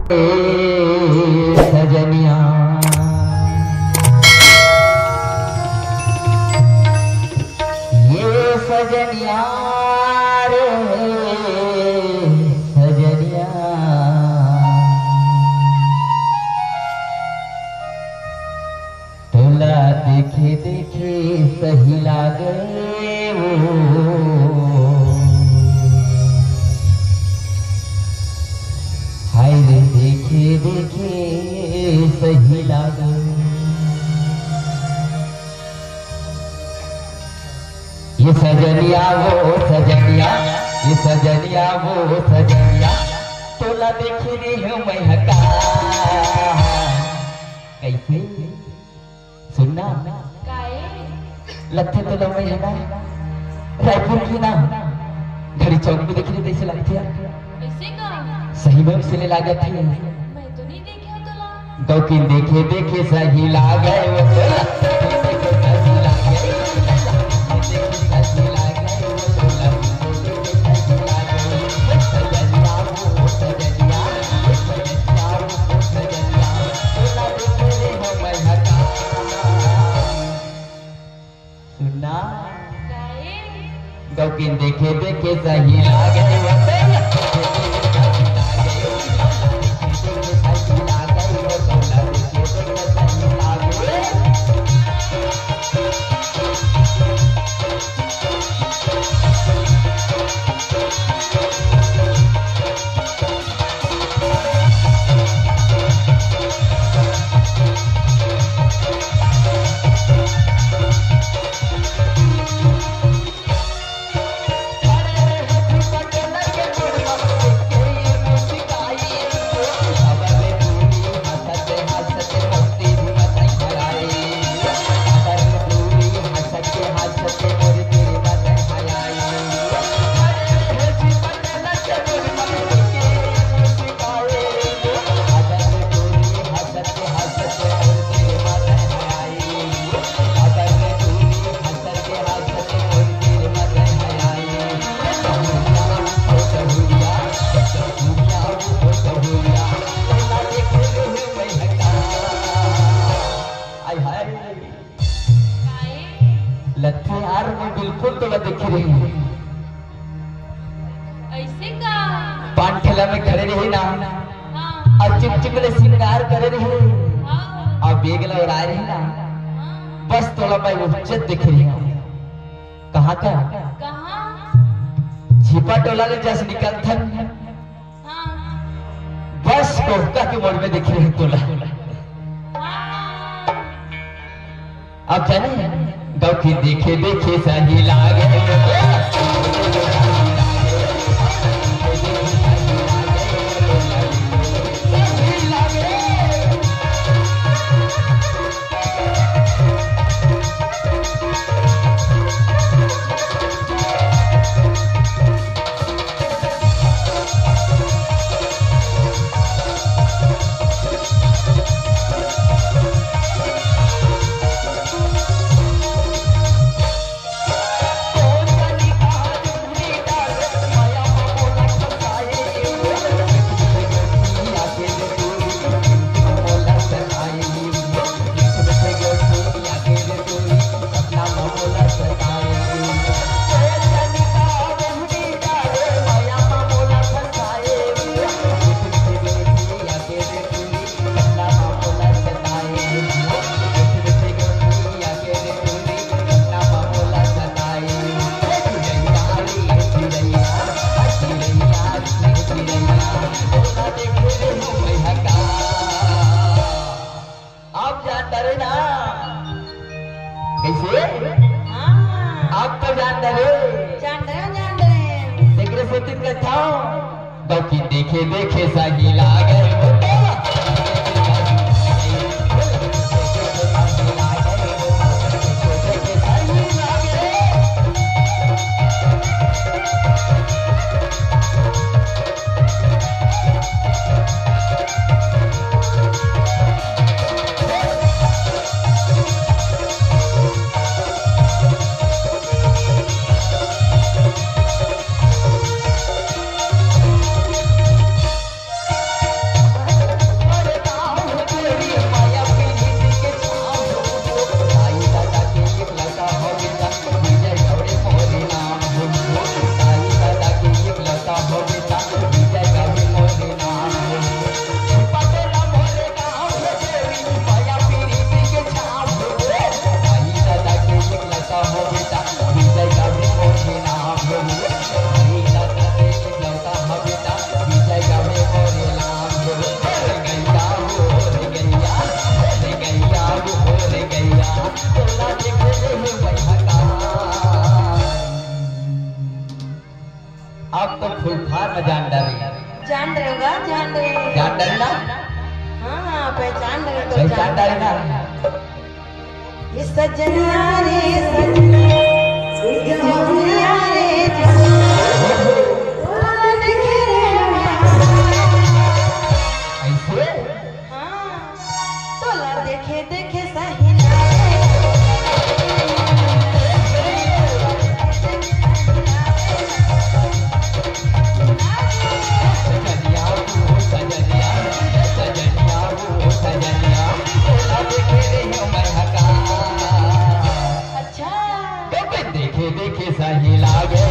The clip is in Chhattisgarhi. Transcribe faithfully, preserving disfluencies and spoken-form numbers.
ए सजनिया, ये सजनिया रे, सजनिया, तोला देखे देखे सही लागे वो। हाय रे, देखे देखे सही लागे। ये सजनिया वो सजनिया, ये सजनिया वो सजनिया, तोला देखे रे हो मैं हका। कैसे? सुनना। काए? लगथे तो लम्बई है ना, रायपुर की ना, घड़ी चौक में देखने जैसे लगथे यार। ऐसे का? सही में उसे ले लागत है। मैं तो नहीं देखे हो तो ला। गौकिन देखे देखे सही लागे वो तो ला। सुनना। काए? गौकिन देखे देखे सही लागे वो तो। हाय हाय। काए? लगथे यार, मैं बिल्कुल तोला देखे रहे हूँ। ऐसे का? पान ठेला में खड़े रहे ना, हाँ। और चुप चुप ले श्रृंगार करे रहे, हाँ। और बेग ला ओढ़ाए रहे ना, हाँ। बस तोला मैं उज्जत देखे रहे हूँ। कहाँ का? कहाँ? छिपा टोला ले जस निकलथन, हाँ। बस कोहका के मोड़ में देखे रहे तोला। हाँ। आप जाने, गौकी देखे देखे सही लागे। आप जान डरे ना। कैसे? हाँ। आप तो जान डरे। जान डरे, जान डरे। तेकरे सेती कथौं। बाकी देखे देखे सही लागे। अब तो फुल फार्म जान डारे। जान रहे होगा, जान रहे। जान डारे ना? हाँ, हाँ, पहचान रहे तो पहचान जान डारे ना? ये सजनिया रे सजनिया, ये गहुरिया रे गहुरिया, तोला देखे रे। ऐसे? हाँ, तोला देखे देखे सही लागे। सजनिया, ओ सजनिया, सजनिया, ओ सजनिया, तोला देखे रे मैं हका। अच्छा। देखे देखे सही लागे।